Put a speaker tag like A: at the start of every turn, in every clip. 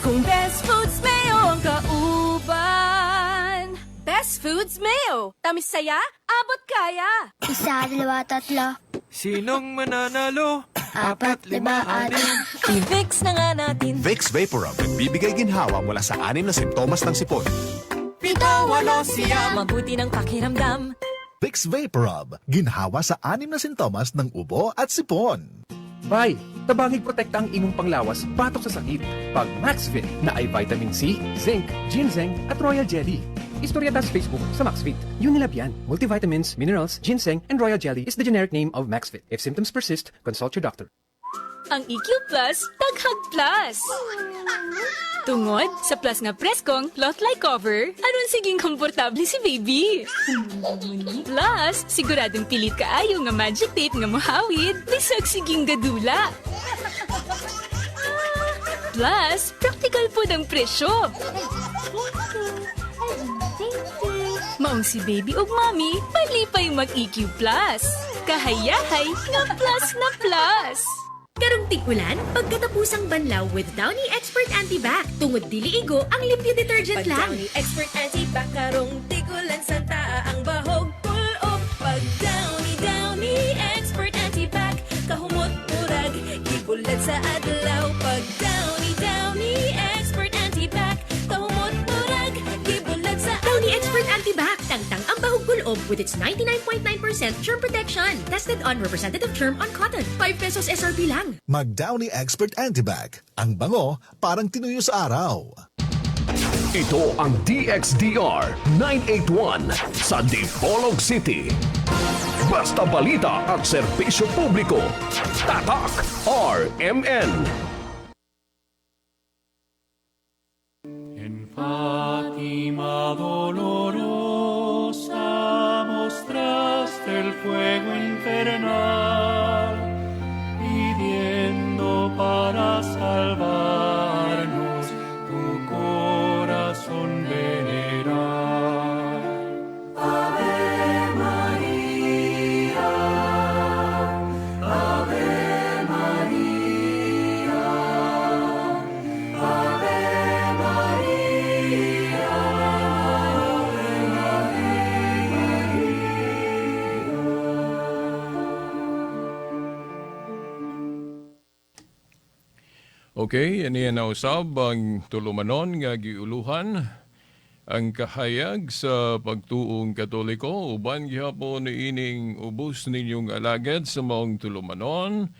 A: Kung Best Foods Mayo ang kauban. Best Foods Mayo. Tamis saya, abot kaya.
B: Isa, dalawa, tatlo.
C: Sinong mananalo?
B: Apat, lima, anim.
A: I-Vicks na nga natin.
D: Vicks VapoRub, nagbibigay ginhawa mula sa anim na simptomas ng sipon.
C: 7, 8, 9.
A: Mabuti ng pakiramdam.
E: Vicks VapoRub, ginhawa sa anim na sintomas ng ubo at sipon.
F: Bay, tabangig protekta ang imong panglawas batok sa sakit. Pag Maxvit na ay vitamin C, zinc, ginseng at royal jelly. Istorya ta sa Facebook sa Maxvit. Unilab yan. Multivitamins, minerals, ginseng, and royal jelly is the generic name of Maxvit. If symptoms persist, consult your doctor.
A: Ang EQ Plus, Taghag Plus. Tungod sa plus nga preskong cloth-like cover, aron siging komportable si baby. Plus, siguradong pilit kaayo nga magic tape nga muhawid, bisag siging gadula. Plus, practical pod ang presyo. Maong si baby ug mommy, malipay mag-EQ Plus. Kahayahay nga plus na plus.
G: Karong tig-ulan, pagkatapusang banlaw with Downy Expert Anti-Bac. Tungod dili igo ang limpyo detergent
A: Pag
G: lang.
A: Downy Expert Anti-Bac karong tigulan sa taa ang bahog pull-up. Pag Downy, Downy Expert Anti-Bac kahumot murag gibulad sa adlaw. Pag Downy, Downy Expert Anti-Bac kahumot murag gibulad sa
G: Downy Expert Anti-Bac. Tangtang ang bahog kulob with its 99.9% germ protection. Tested on representative germ on cotton. 5 pesos SRP lang.
E: Mag Downy Expert Antibac. Ang bango, parang tinuyo sa araw.
H: Ito ang DXDR 981 sa Dipolog City. Basta balita at serbisyo publiko. Tatak RMN.
C: En Fátima dolorosa mostraste el fuego infernal, pidiendo para salvarnos tu corazón venerar. Ave María, Ave María, Ave María, Ave María.
I: Okay, ini na usab ang tulumanon nga giuluhan ang kahayag sa pagtuong Katoliko uban gihapon ining ubos ninyong alagad sa maong tulumanon,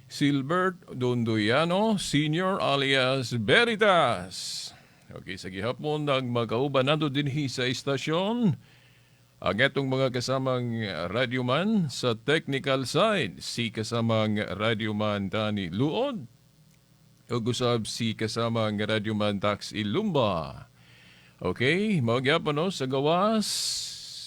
I: Silbert Dondoyano Senior alias Veritas. Okay, sa gihapon nagmakauban nato dinhi sa istasyon ang etong mga kasamang radyoman sa technical side, si kasamang radyoman Tani Luod, ug usab si kasamang radyoman Tax Ilumba. Okay, magyapon no, sa gawas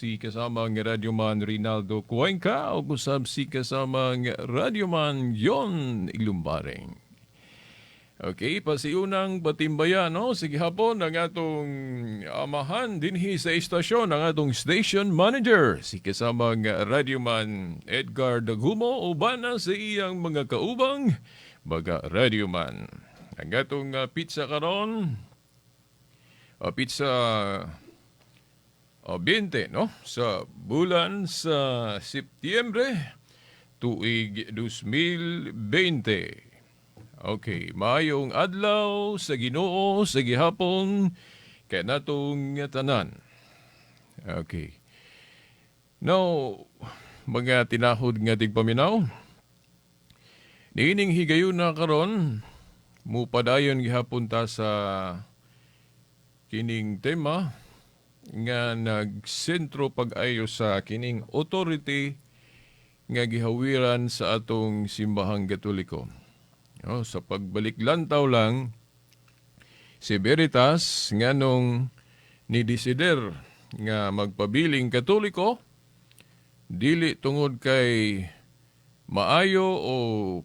I: si kasamang radyoman Rinaldo Cuenca ug usab si kasamang radyoman Yon Ilumbaring. Okay, pasiunang patimbaya no, sige hapon ang atong amahan dinhi sa istasyon, ang atong station manager, si kasamang radyoman Edgar Dagumo uban na sa iyang mga kaubang mga radyoman. Ang atong petsa karon petsa 20 no sa bulan sa Setyembre tuig 2020. Okay, maayong adlaw sa Ginoo sa gihapon kay natong tanan. Okay. Now, mga tinahod nga tigpaminaw, niining higayon na karon mupadayon gihapon ta sa kining tema nga nagsentro pag-ayo sa kining authority nga gihawiran sa atong simbahang Katoliko. No, sa pagbalik lantaw lang, si Veritas nganong nidesider nga magpabiling Katoliko, dili tungod kay maayo o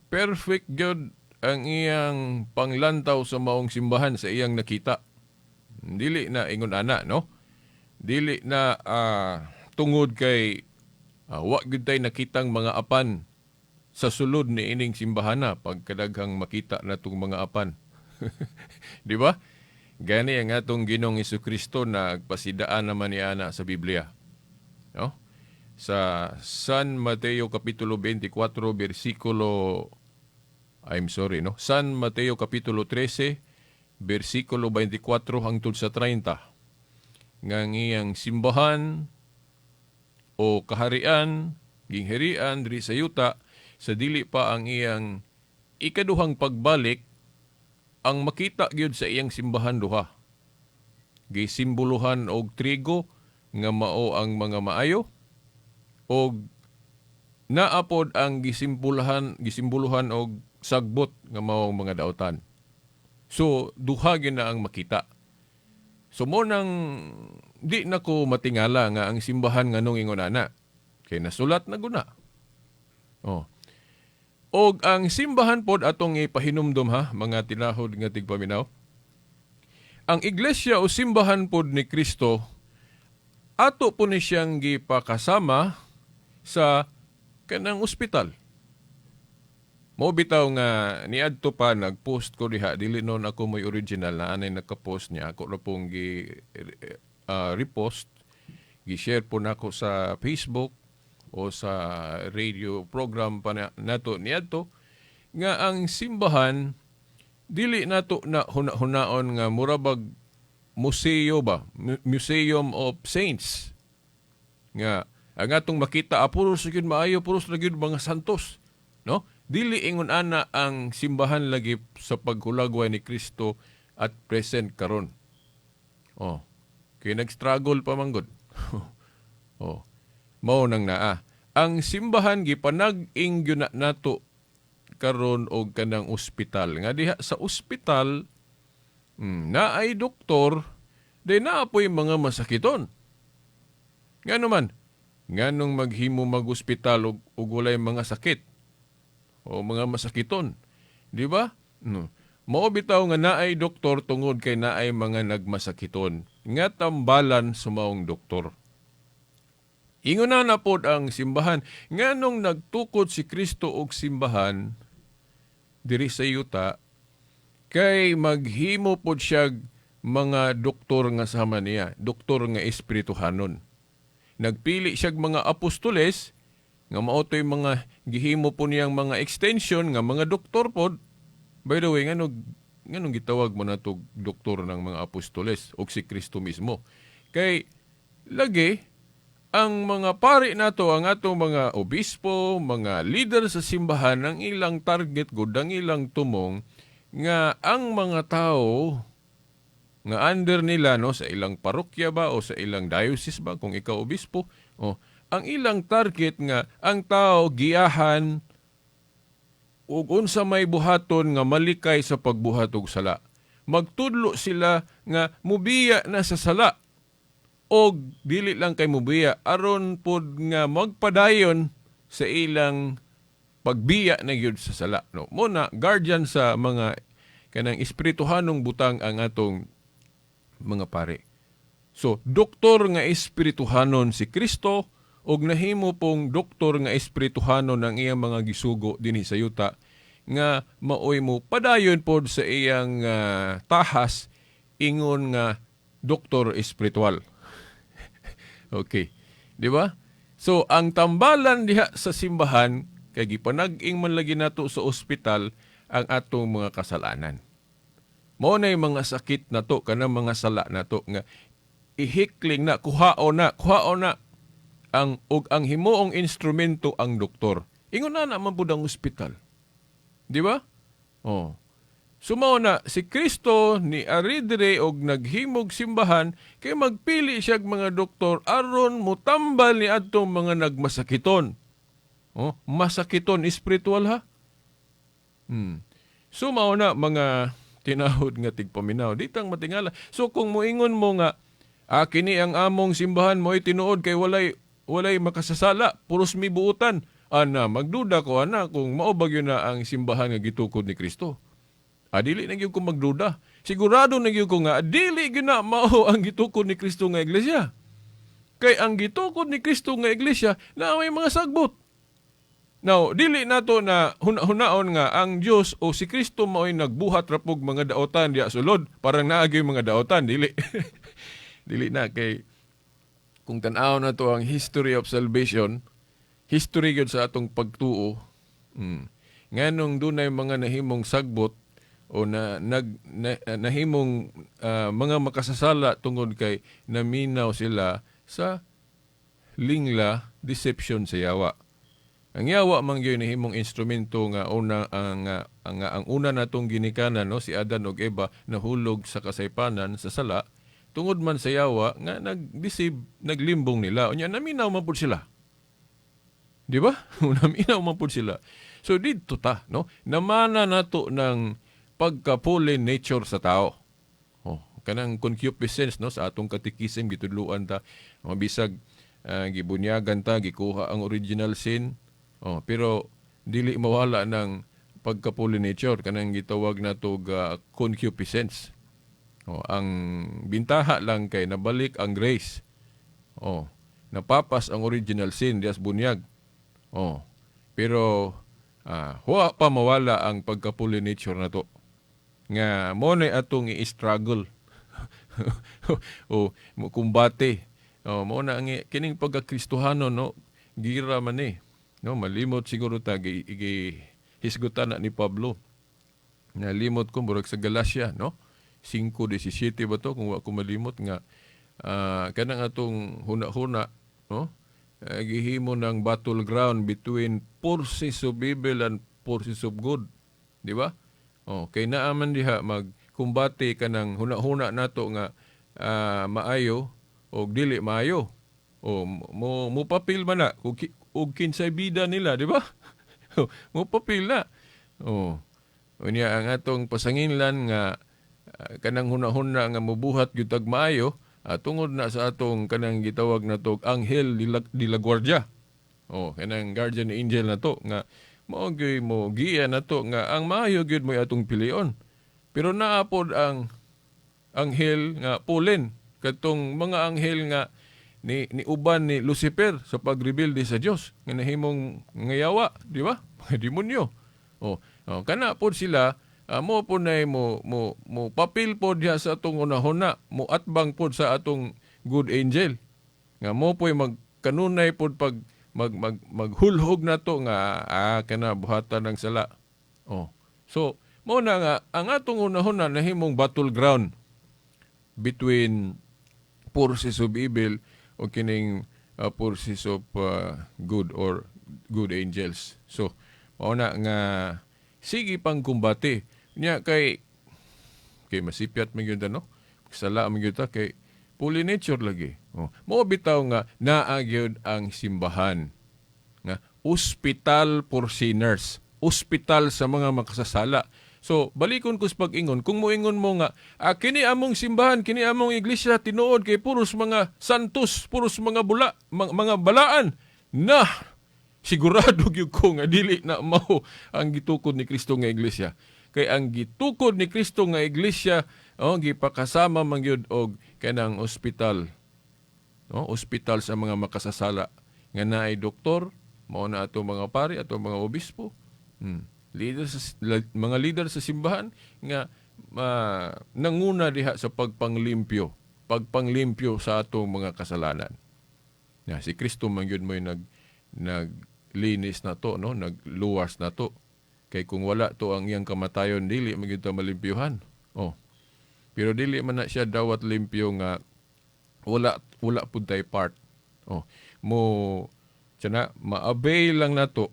I: perfect gyud ang iyang panglantaw sa maong simbahan sa iyang nakita. Dili na ingon ana, no? Dili na tungod kay wa gyud tay nakitang mga apan sa sulod ni ining simbahana pagkadaghang makita na tong mga apan. Di ba? Gani ang atong Ginoong Kristo nagpasidaan naman ni ana sa Biblia. No? Sa San Mateo kapitulo 24 bersikulo, I'm sorry, no? San Mateo kapitulo 13 bersikulo 24 hangtod sa 30, nga ang iyang simbahan o kaharian gingharian diri sa yuta sa dili pa ang iyang ikaduhang pagbalik, ang makita gyud sa iyang simbahan duha. Gisimboluhan og trigo nga mao ang mga maayo, og naapod ang gisimboluhan og sagbot nga mao ang mga dautan. So duha gyud na ang makita. So mo nang di na ko matingala nga ang simbahan nganong ingon ana. Kay nasulat na guna. Oh. Og ang simbahan pod atong ipahinumdum ha, mga tinahod nga tigpaminaw. Ang iglesia o simbahan pod ni Kristo ato po ni siyang gipakasama sa kanang ospital. Mo bitaw nga niadto pa nagpost ko diha, dili noon ako may original na anay nakapost niya, ako ra pong gi repost, gi-share po nako sa Facebook o sa radio program pa nato niadto nga ang simbahan dili nato na huna-hunaon nga murabag museo ba, Museum of Saints, nga ang atong makita puros gyud maayo, puros ra gyud mga santos, no? Dili ingon ana ang simbahan lagi sa paghulagway ni Kristo at present karon. Oh, kay nag-struggle pa man gud. Oh, mao nang naa. Ang simbahan gipanag-ing gyud na nato karon og kanang ospital. Nga diha sa ospital, naay doktor, di naa poy mga masakiton. Ngano man? Nganong maghimo mag-ospital og walay mga sakit o mga masakiton? Di ba? No. Mao bitaw nga naay doktor tungod kay naay mga nagmasakiton nga tambalan sa maong doktor. Ingon na na pod ang simbahan. Nganong nagtukod si Kristo og simbahan diri sa yuta, kay maghimo pod siya mga doktor nga sama niya, doktor nga espirituhanon. Nagpili siya mga apostoles nga mao to'y mga gihimo po niyang mga extension nga mga doktor pod. By the way, nganong gitawag mo na to doktor ng mga apostoles o si Kristo mismo? Kay lagi ang mga pari nato, ang atong mga obispo, mga leader sa simbahan, ang ilang target gud, ang ilang tumong nga ang mga tao nga under nila, no, sa ilang parokya ba o sa ilang diocese ba kung ikaw obispo, oh, ang ilang target nga ang tao giyahan ug unsa may buhaton nga malikay sa pagbuhat og sala. Magtudlo sila nga mubiya na sa sala og dili lang kay mubiya, aron pod nga magpadayon sa ilang pagbiya na gyud sa sala, no? Mo na guardian sa mga kanang espirituhanong butang ang atong mga pare. So doktor nga espirituhanon si Kristo og nahimo pong doktor nga espirituhanon ang iyang mga gisugo dinhi sa yuta nga maoy mo padayon pod sa iyang tahas ingon nga doktor espiritual. Okay. Di ba? So ang tambalan diha sa simbahan kay gipanag-ing man lagi nato sa ospital ang atong mga kasalanan. Mao nay mga sakit nato, kanang mga sala nato nga ihikling na, kuhao na, kuhao na ang og ang himuong instrumento ang doktor. Ingon na naman pud ang ospital. Di ba? Oh. Sumao na si Kristo ni aridre og naghimog simbahan kay magpili siya og mga doktor aron mutambal ni adtong mga nagmasakiton. Oh, masakiton espiritual ha. Sumao na mga tinahod nga tigpaminaw, di tang matingala. So kung moingon mo nga kini ang among simbahan mo'y tinuod kay walay makasasala, puros mi buutan. Ana, magduda ko ana kung mao ba gyud na ang simbahan nga gitukod ni Kristo. Dili na gyud ko magduda. Sigurado na gyud ko nga dili gyud na mao ang gitukod ni Kristo nga iglesia. Kay ang gitukod ni Kristo nga iglesia na may mga sagbot. Now, dili nato na hunaon nga ang Dios o si Kristo mao'y nagbuhat ra pug mga daotan diya sulod, parang naa gyud mga daotan, dili. Dili na kay kung tan-aw na to ang history of salvation, history gyud sa atong pagtuo. Nganong dunay mga nahimong sagbot o na nag na, nahimong mga makasasala tungod kay naminaw sila sa lingla, deception sa yawa. Ang yawa man gyud nahimong instrumento nga una ang una natong ginikanan, no, si Adan ug Eva, nahulog sa kasaypanan sa sala tungod man sa yawa nga nag-deceive, naglimbong nila. Unya naminaw man pud sila. Di ba? Naminaw man pud sila. So didto ta, no? Namana nato ng pagka-fallen nature sa tao. Oh, kanang concupiscence, no, sa atong katekisim gitudluan ta, mabisag gibunyagan ta, gikuha ang original sin. Oh, pero dili mawala ng pagka-fallen nature kanang gitawag nato concupiscence. Oh, ang bintaha lang kay nabalik ang grace. Oh, napapas ang original sin dias bunyag. Oh, pero huwa pa mawala ang pagka-fallen nature nato. Nga mo na atong i-struggle o mo kumbate. Oh, mo na ang kining pagka-Kristohano, no, gira man eh. No, malimot siguro ta gi, gi hisgutan na ni Pablo. Nalimot ko murag sa Galatia, no? 5:17 ba to kung wa ko malimot nga kanang atong huna-huna, no? Gihimo ng battleground between forces of evil and forces of good. Di ba? Oh, kay naa man diha magkumbate kanang huna-huna nato nga maayo o dili maayo. O mo mo papil man na kung og kinsay bida nila, di ba? Mo papil na. Oh. Unya ang atong pasanginlan nga kanang hunahuna nga mobuhat gyud tag maayo, tungod na sa atong kanang gitawag nato anghel de la guardia. Oh, kanang guardian angel na to nga mao gyud mo giya nato nga ang maayo gyud mo atong pilion. Pero naa pod ang anghel nga fallen, katong mga anghel nga ni uban ni Lucifer sa pagrebelde sa Dios nga nahimong ngayawa, di ba? Mga demonyo. Oh, oh, kana pod sila mo po nay mo mo mo papil pod diha sa atong unahuna, mo atbang pod sa atong good angel. Nga mo po'y magkanunay pod pag mag mag maghulhog nato nga kana buhatan ng sala. Oh. So, mo na nga ang atong unahuna nahimong battleground between forces of evil o kining forces of good or good angels. So, mao na nga sige pang kumbate. Nya kay kay masipyat man gyud, no? Sala man gyud ta kay fallen nature lagi. Oh, mao bitaw nga naa gyud ang simbahan nga ospital for sinners, ospital sa mga makasasala. So, balikon ko sa pag-ingon, kung moingon mo nga, kini among simbahan, kini among iglesia, tinuod kay puros mga santos, puros mga bula, mga balaan, na sigurado gyud ko nga dili na mao ang gitukod ni Kristo nga iglesia. Kay ang gitukod ni Kristo nga iglesia, oh, gipakasama man gyud og kanang ospital. No, ospital sa mga makasasala nga naay doktor, mao na ato mga pari, ato mga obispo. Leader sa, mga leader sa simbahan nga nanguna diha sa pagpanglimpyo sa atong mga kasalanan. Ya, si Kristo man gyud mo'y naglinis na to, no? Nagluwas na to. Kay kung wala to ang iyang kamatayon, dili man gyud ta malimpyuhan. Oh. Pero dili man na siya dawat limpyo nga wala pud tay part. Oh, mo tsana ma-avail lang nato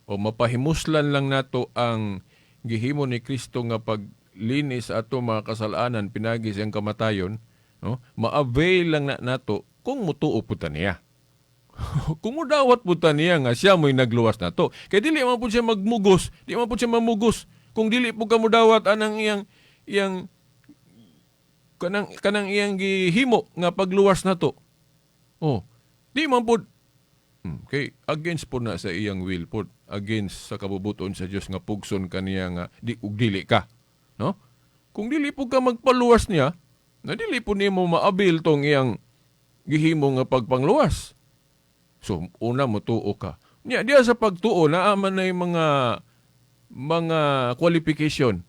I: o mapahimuslan lang nato ang gihimo ni Kristo nga paglinis sa ato mga kasalanan pinagi siyang kamatayon, no? Ma-avail lang na nato kung mutuo pud ta niya. Kung mudawat pud ta niya nga siya mo'y nagluwas nato. Kay dili man pud siya magmugos, di man pud siya mamugos kung dili pud ka mudawat anang iyang iyang kanang kanang iyang gihimo nga pagluwas nato. Oh, di man pud kay against po na sa iyang will po, against sa kabubuton sa Dios nga pugson kaniya nga di ug dili ka, no? Kung dili po ka magpaluwas niya, na dili po nimo maabil tong iyang gihimo nga pagpangluwas. So una motuo ka. Nya diya sa pagtuo naa man na yung mga qualification.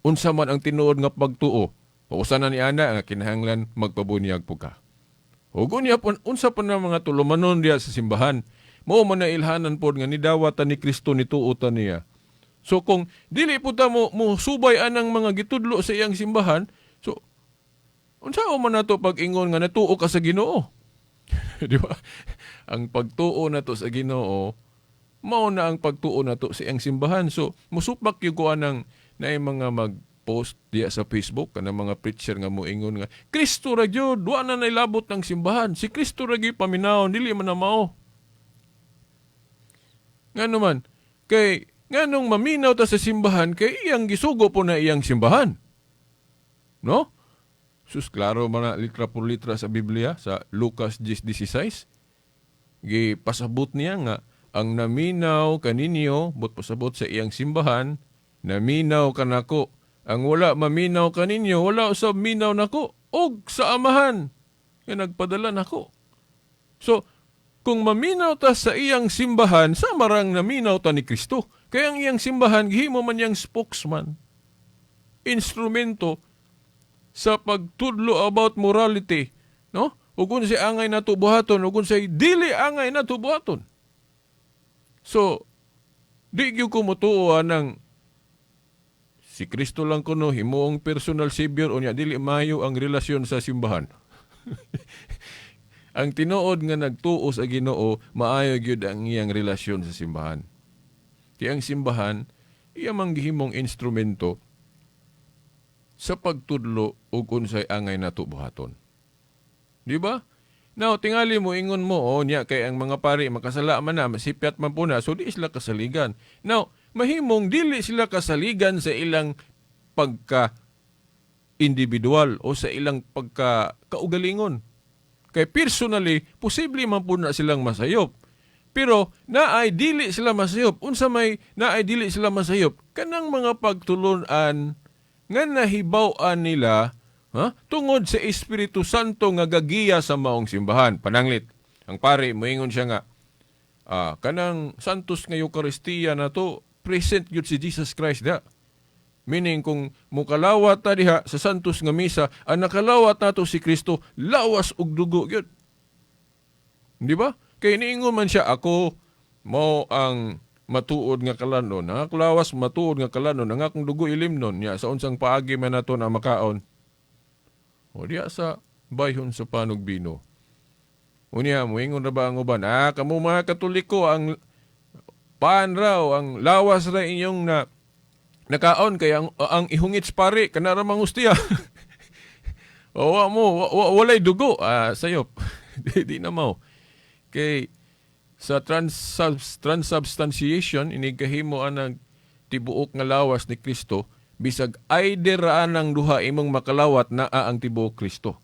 I: Unsa man ang tinuod nga pagtuo. Usa na ni ana nga kinahanglan magpabunyag po ka. Ug unya pon unsa pa na mga tulumanon diya sa simbahan. Mao man na ilhanan pod nga nidawatan ni Kristo nituo ta niya. So kung dili po ta mo subay anang mga gitudlo sa iyang simbahan, so unsa man nato pag-ingon nga natuo ka sa Ginoo? Di ba? Ang pagtuo nato sa Ginoo, mao na ang pagtuo nato sa iyang simbahan. So musupak gyud ko anang naay mga mag-post diya sa Facebook kanang mga preacher nga moingon nga Kristo ra gyud, wa na nailabot ng simbahan. Si Kristo ra gyud paminawon, dili man na mao. Ngano man, kay nganong maminaw ta sa simbahan kay iyang gisugo po na iyang simbahan. No? Sus, klaro man na litra por litra sa Biblia sa Lucas 10:16. Gipasabot niya nga ang naminaw kaninyo but pasabot sa iyang simbahan, naminaw kanako. Ang wala maminaw kaninyo, wala usab minaw nako og sa Amahan nga nagpadala nako. So, kung maminaw ta sa iyang simbahan, sa marang naminaw ta ni Kristo. Kaya ang iyang simbahan, gihimo man niyang spokesman. Instrumento sa pagtudlo about morality. No? Ug unsay angay nato buhaton, ug unsay dili angay nato buhaton. So, di gyud ko motuo anang si Kristo lang kuno himuong personal savior unya dili maayo ang relasyon sa simbahan. Ang tinuod nga nagtuo sa Ginoo, maayo gyud ang iyang relasyon sa simbahan. Ti ang simbahan, iya mang gihimong instrumento sa pagtudlo ug unsay angay nato buhaton. Di ba? Now, tingali mo, ingon mo, oh, niya, kay ang mga pari, makasala man na, masipyat man po na, so di sila kasaligan. Now, mahimong dili sila kasaligan sa ilang pagka individual o sa ilang pagka kaugalingon. Kay personally, posible man po na silang masayop. Pero naay dili sila masayop. Unsa may naay dili sila masayop? Kanang mga pagtulunan nga nahibaw-an nila, ha, tungod sa Espiritu Santo nga gagiya sa maong simbahan. Pananglit, ang pare moingon siya nga kanang Santos nga Eucharistia na to, present gyud si Jesus Christ da. Meaning kung mukalawat ta diha sa Santos nga misa, ang nakalawat nato si Kristo, lawas ug dugo gyud. Di ba? Kay niingon man siya, ako mo ang matuod nga kalanon, ang akong lawas matuod nga kalanon, ang akong dugo ilimnon niya sa unsang paagi man nato na makaon. O diya sa bayhon sa panog bino. Unya, muingon ra ba ang uban? Kamo mga Katoliko, ang paan raw, ang lawas ra inyong na nakaon kay ang ihungit sa pare kana ra mangustiya. O wa mo walay dugo, sayop. Di na mao. Kay sa transubstantiation inigahimo anang tibuok nga lawas ni Kristo, bisag either ra anang duha imong makalawat naa ang tibuok Kristo.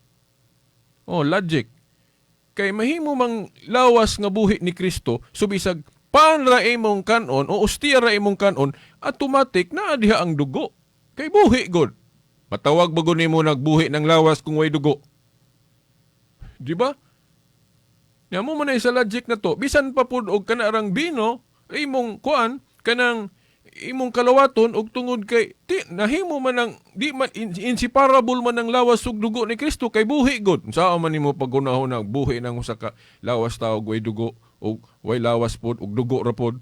I: Oh, logic. Kay mahimo mang lawas nga buhi ni Kristo, so bisag pan ra imong kanon o ustiya ra imong kanon, automatic naa diha ang dugo. Kay buhi god. Matawag ba gud nimo nagbuhi ng lawas kung way dugo? Di ba? Nya mo man ay sa logic na to, bisan pa pud og kanarang bino, imong kuan kanang imong kalawaton og tungod kay ti, nahimo man ang di man inseparable man ang lawas ug dugo ni Kristo kay buhi gud. Unsa man nimo paggunahon ang buhi ng usa ka lawas tawo way dugo og way lawas pod ug dugo ra pod?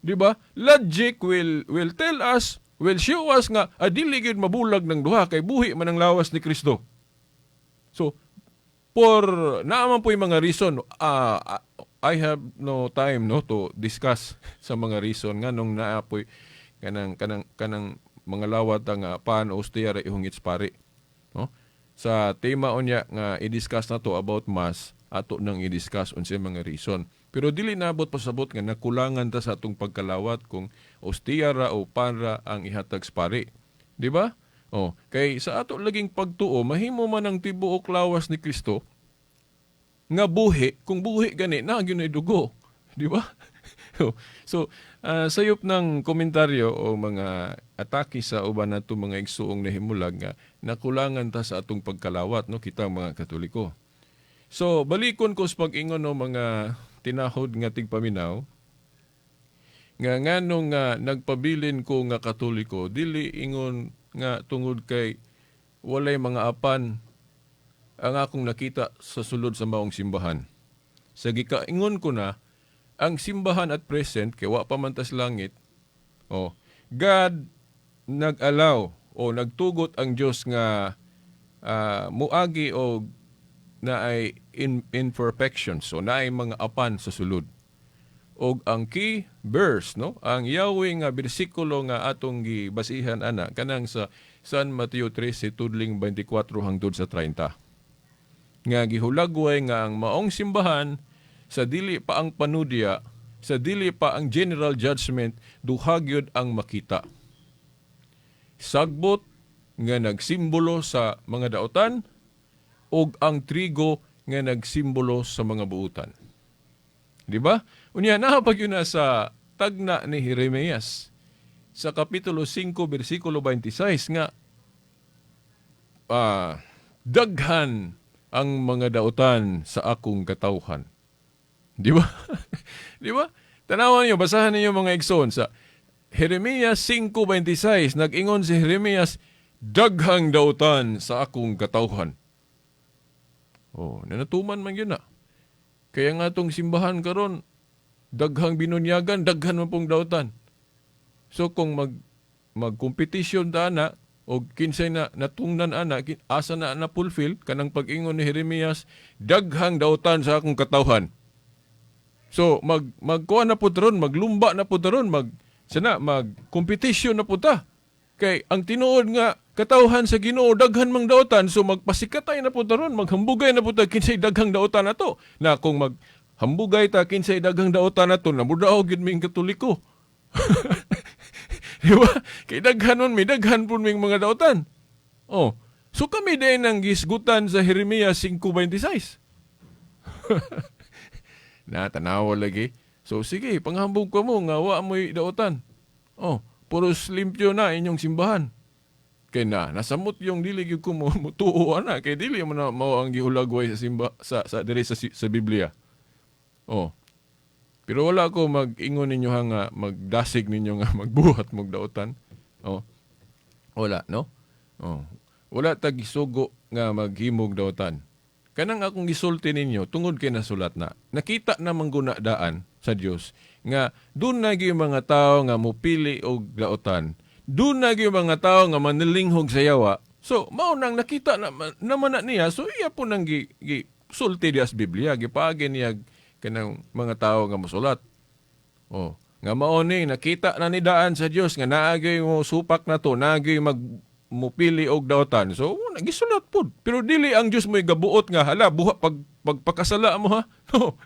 I: Di ba? Logic will tell us, will show us nga dili gyud mabulag ng duha kay buhi man ang lawas ni Kristo. So for naaman po yung mga reason, I have no time no to discuss sa mga reason nganong naa poy kanang mga lawat nga pan o ustiya ra ihungit sa pare, no? Sa tema unya nga i-discuss na to about mass, ato nang i-discuss unsay mga reason. Pero dili nabot pasabot nga nakulangan ta sa atong pagkalawat kung ustiya ra o pan ra ang ihatag sa pare. Di ba? Oh, kay sa ato laging pagtuo, mahimo man ang tibuok lawas ni Kristo nga buhi, kung buhi gani na gyud ay dugo, di ba? So, sayop ng komentaryo o mga atake sa uban nato mga igsuong nahimulag nga nakulangan ta sa atong pagkalawat, no, kitang mga Katoliko. So, balikon ko sa pag-ingon no mga tinahod nga tigpaminaw. Nga nganong nga nagpabilin ko nga Katoliko, dili ingon nga tungod kay walay mga apan ang akong nakita sa sulod sa maong simbahan. Sa gikaingon ko na, ang simbahan at present, kay wa pa man tas langit, oh, God nag-allow o nagtugot ang Dios nga muagi o na ay imperfections, so na ay mga apan sa sulod. Og ang key verse, no, ang yawi nga bersikulo nga atong gibasihan ana, kanang sa San Mateo 13 tudling 24 hangtod sa 30. Nga gihulagway nga ang maong simbahan sa dili pa ang panudya, sa dili pa ang general judgment, duha gyud ang makita. Sagbot nga nagsimbolo sa mga daotan ug ang trigo nga nagsimbolo sa mga buutan. Di ba? Unya naa pa gyud na sa tagna ni Jeremias sa kapitulo 5 bersikulo 26 nga daghan ang mga dautan sa akong katawhan. Di ba? Di ba? Tanawan niyo, basahan ninyo, mga igsoon, sa Jeremias 5:26, nag-ingon si Jeremias, "Daghang dautan sa akong katawhan." Oh, nanatuman man yun na. Kaya nga itong simbahan karon, daghang binunyagan, daghan man pong dautan. So kung magkompetisyon ta na o kinsay na natungnan ana, asa na na fulfill kanang pag-ingon ni Jeremias, "Daghang dautan sa akong katawhan." So magkuha na pud ron, maglumba na pud ron, mag sana mag competition na pud ta. Kay ang tinuod nga katawhan sa Ginoo daghan mang dautan, so magpasikatay na pud ta ron, maghambugay na pud ta kinsay daghang dautan nato. Na kung maghambugay ta kinsay daghang dautan nato, namudaog gyud ming Katoliko. Di ba? Kay daghan nun, may daghan pud ming mga dautan. Oh. So kami din ang gisgutan sa Jeremias 5:26. Na tanawa lagi. So sige, panghambog ka mo nga wa mo'y dautan. Oh, puros limpyo na inyong simbahan. Kay na nasamot yung dili gyud ko mo mutuo ana, kay dili mo na mao ang gihulagway sa simba sa diri sa Biblia. Oh. Pero wala ko mag-ingon ninyo ha nga magdasig ninyo nga magbuhat mog dautan. Oh. Wala, no? Oh. Wala ta gisugo nga maghimog dautan. Kanang akong gisulti ninyo tungod kay nasulat na. Nakita na mangguna daan sa Dios nga dun na gyud mga tao nga mupili og dautan. Dun na gyud mga tao nga manilinghog sa yawa. So mao nang nakita na naman na niya, so iya po nang gi sulti diya sa Biblia, gipaagi niya kanang mga tao nga mosulat. Oh, nga mao ni nakita na ni daan sa Dios nga naagay mo supak na to, naagay mag mupili og dautan. So, gisulat pud. Pero dili ang Dios mo'y gabuot nga hala buha pag pagpakasala mo ha. No.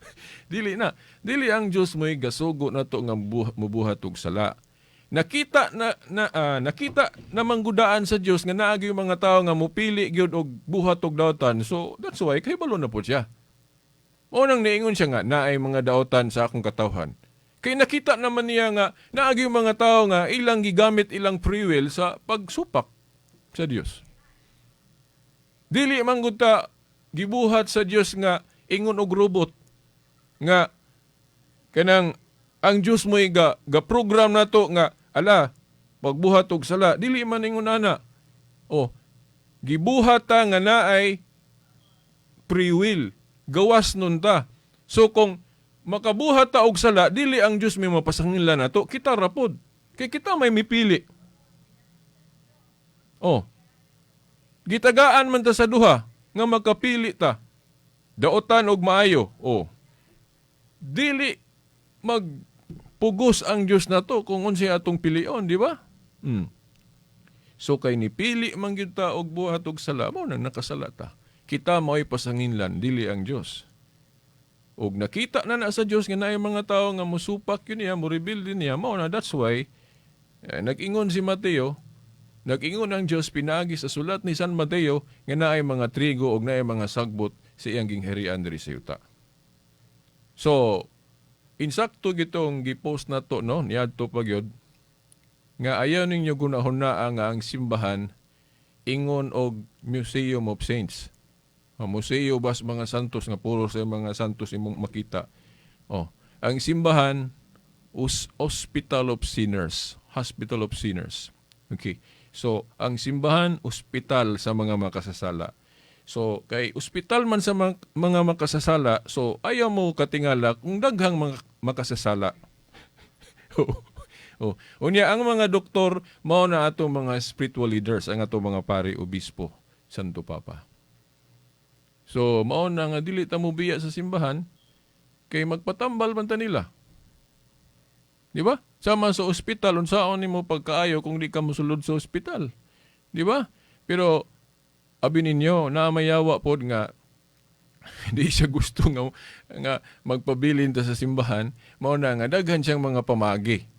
I: Dili na. Dili ang Dios mo'y gasugo na to nga mubuhat og sala. Nakita na, na nakita na manggudaan sa Dios nga naagi yung mga tao nga mupili gyud og buhat og dautan. So that's why kay balo na pud siya. Mao nang niingon siya nga naay mga dautan sa akong katawhan. Kay nakita naman niya nga naagi yung mga tao nga ilang gigamit ilang free will sa pagsupak sa Dios. Dili man gud ta gibuhat sa Dios nga ingon og robot nga kanang ang Dios mo'y ga program nato nga ala pagbuhat og sala, dili man ingon ana. Oh, gibuhat ta nga naay free will, gawas nun ta. So kung makabuhat ta og sala, dili ang Dios may mapasanginlan nato, kita ra pod. Kay kita may mipili. Oh. Gitagaan man ta sa duha nga makapili ta. Daotan og maayo. Oh. Dili magpugos ang Dios nato kung unsay atong pilion, di ba? So kay nipili man gyud ta og buhat og sala, mao nang nakasala ta. Kita mao'y pasanginlan, dili ang Dios. Og nakita na na sa Dios nga naay mga tawo nga mosupak yun niya, mo-rebel din niya, mao na that's why nag-ingon si Mateo, nag-ingon ang Dios pinaagi sa sulat ni San Mateo nga naay mga trigo og naay mga sagbot sa iyang gingharian diri sa yuta. So, insakto gitong gipost na to, no, niadto pa gyud nga ayaw ninyo gunahon na nga ang simbahan ingon og Museum of Saints. Museo bas mga santos nga puro sa mga santos imong makita. Oh, ang simbahan Hospital of Sinners. Hospital of Sinners. Okay. So, ang simbahan, ospital sa mga makasasala. So, kay ospital man sa mga makasasala, so ayaw mo katingala kung daghang mga makasasala. Oh. Unya ang mga doktor mao na ato mga spiritual leaders, ang ato mga pari, obispo, Santo Papa. So mao na nga dili ta mobiya sa simbahan kay magpatambal man ta nila. Di ba? Sama sa ospital, unsaon nimo pagkaayo kung di ka mosulod sa ospital? Di ba? Pero abi ninyo na mayawa pod nga di siya gusto nga magpabilin ta sa simbahan, mao na nga daghan siyang mga pamagi.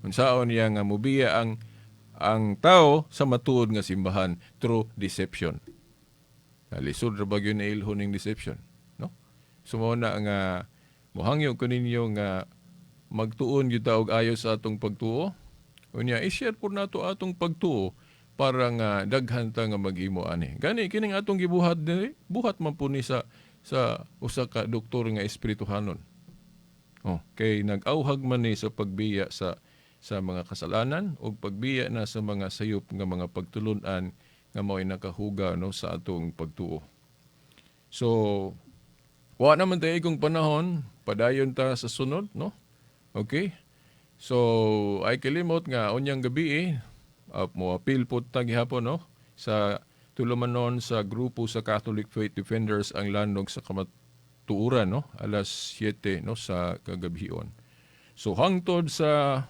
I: Unsaon niya nga mubiya ang tao sa matuod nga simbahan through deception. Lisod ra ba gyud na ilhon ning deception, no? So mao na nga mohangyo ko ninyo nga magtuon gyud ta og ayo sa atong pagtuo. Unya i-share pud nato atong pagtuo para nga daghan ta nga maghimo ani. Gani kining atong gibuhat diri, buhat man po ni sa usa ka doktor nga espirituhanon. Oh, kay nag-auhag man ni sa pagbiya sa mga kasalanan ug pagbiya na sa mga sayop nga mga pagtulun-an nga mao'y nakahuga, no, sa atong pagtuo. So wa naman tayo igong panahon, padayon ta sa sunod, no? Okay? So ay kalimot nga unyang gabi eh, mo apil po ta gihapon, no, sa tulumanon sa grupo sa Catholic Faith Defenders ang landong sa kamatuoran, no, alas 7, no, sa kagabhion. So hangtod sa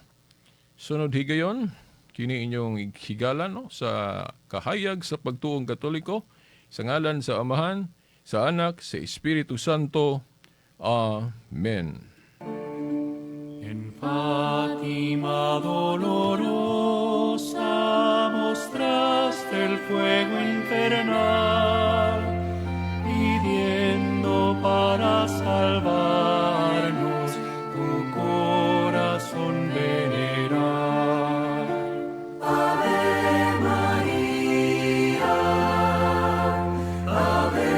I: sunod higayon, kini inyong higala, no, sa kahayag sa pagtuong Katoliko, sa ngalan sa Amahan, sa Anak, sa Espiritu Santo. Amen.
C: En Fátima dolorosa mostraste el fuego infernal, pidiendo para salvarnos tu corazón venerar. Ave María, Ave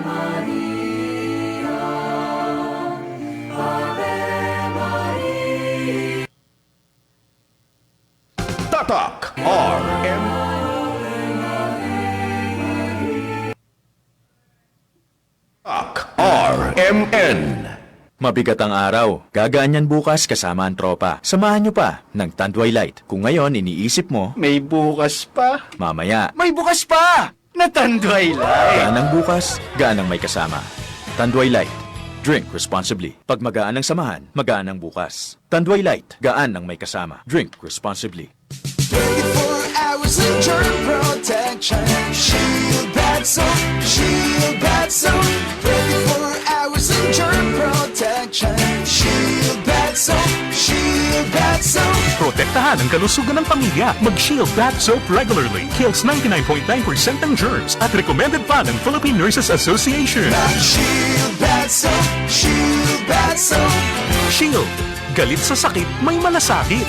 C: María, Ave María.
H: Tatak RM Tatak RMN.
J: Mabigat ang araw. Gagaan yan bukas kasama ang tropa. Samahan nyo pa ng Tanduay Light. Kung ngayon iniisip mo,
K: May bukas pa.
J: Mamaya,
K: May bukas pa! Na Tanduay Light!
J: Gaan ang bukas, gaan ang may kasama. Tanduay Light. Drink responsibly. Pag magaan ang samahan, magaan ang bukas. Tanduay Light. Gaan ang may kasama. Drink responsibly.
L: 24 hours of germ protection. Shield Bath Soap, Shield Bath Soap. 24 hours of germ protection. Shield Bath Soap, Shield Bath Soap.
M: Protektahan ang kalusugan ng pamilya. Mag-Shield Bath Soap regularly. Kills 99.9% ng germs at recommended pa ng Philippine Nurses Association.
L: Shield Bath Soap, Shield Bath Soap.
M: Shield. Galit sa sakit, may malasakit.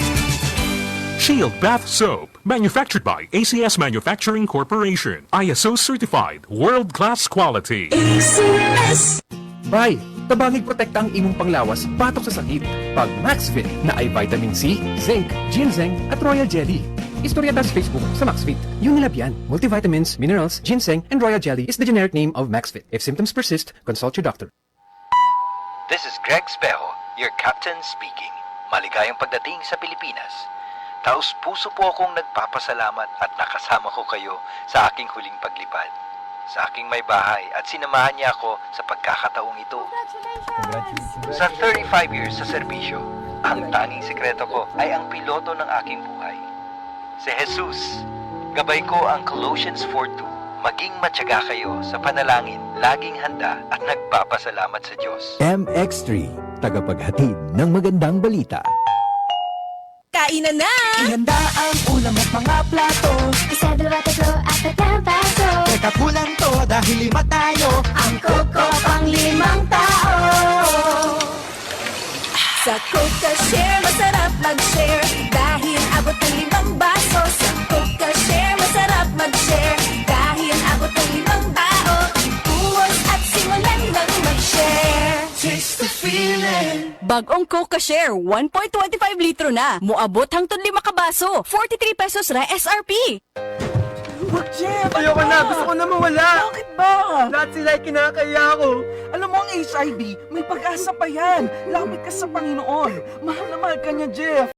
M: Shield Bath Soap. Manufactured by ACS Manufacturing Corporation. ISO certified. World-class quality.
A: ACS.
F: Bay, tabangig protekta ang imong panglawas batok sa sakit. Pag Maxvit na ay vitamin C, zinc, ginseng at royal jelly. Istorya ta sa Facebook sa Maxvit. Unilab yan. Multivitamins, minerals, ginseng, and royal jelly is the generic name of Maxvit. If symptoms persist, consult your doctor.
N: This is Greg Spejo, your captain speaking. Maligayang pagdating sa Pilipinas. Taos puso po akong nagpapasalamat at nakasama ko kayo sa aking huling paglipad. Sa aking may bahay at sinamahan niya ako sa pagkakataong ito. Sa 35 years sa serbisyo, ang tanging sekreto ko ay ang piloto ng aking buhay. Si Jesus. Gabay ko ang Colossians 4:2. Maging matyaga kayo sa panalangin, laging handa at nagpapasalamat sa Diyos.
O: MX3, tagapaghatid ng magandang balita.
A: Kainan na!
L: Ihanda ang ulam at mga plato.
B: Isa, dalawa, tatlo, apat na baso.
L: Teka, kulang to dahil lima tayo.
B: Ang Coco pang limang tao.
A: Sa Coca Share, masarap mag-share. Dahil abot ng 5 baso. Sa Coca Share, masarap mag-share. Dahil abot ng 5 tao. Ibuhos at simulan ng mag-share.
L: Taste the feeling.
A: Bagong Coca Share, 1.25 litro na. Muabot hangtod 5 ka baso. 43 pesos ra SRP.
P: Wag, Jeff!
K: Ayoko na! Gusto ko na mawala!
P: Bakit ba?
K: Lahat sila ay kinakahiya ko!
P: Alam mo ang HIV, may pag-asa pa yan. Lapit ka sa Panginoon. Mahal na mahal ka niya, Jeff.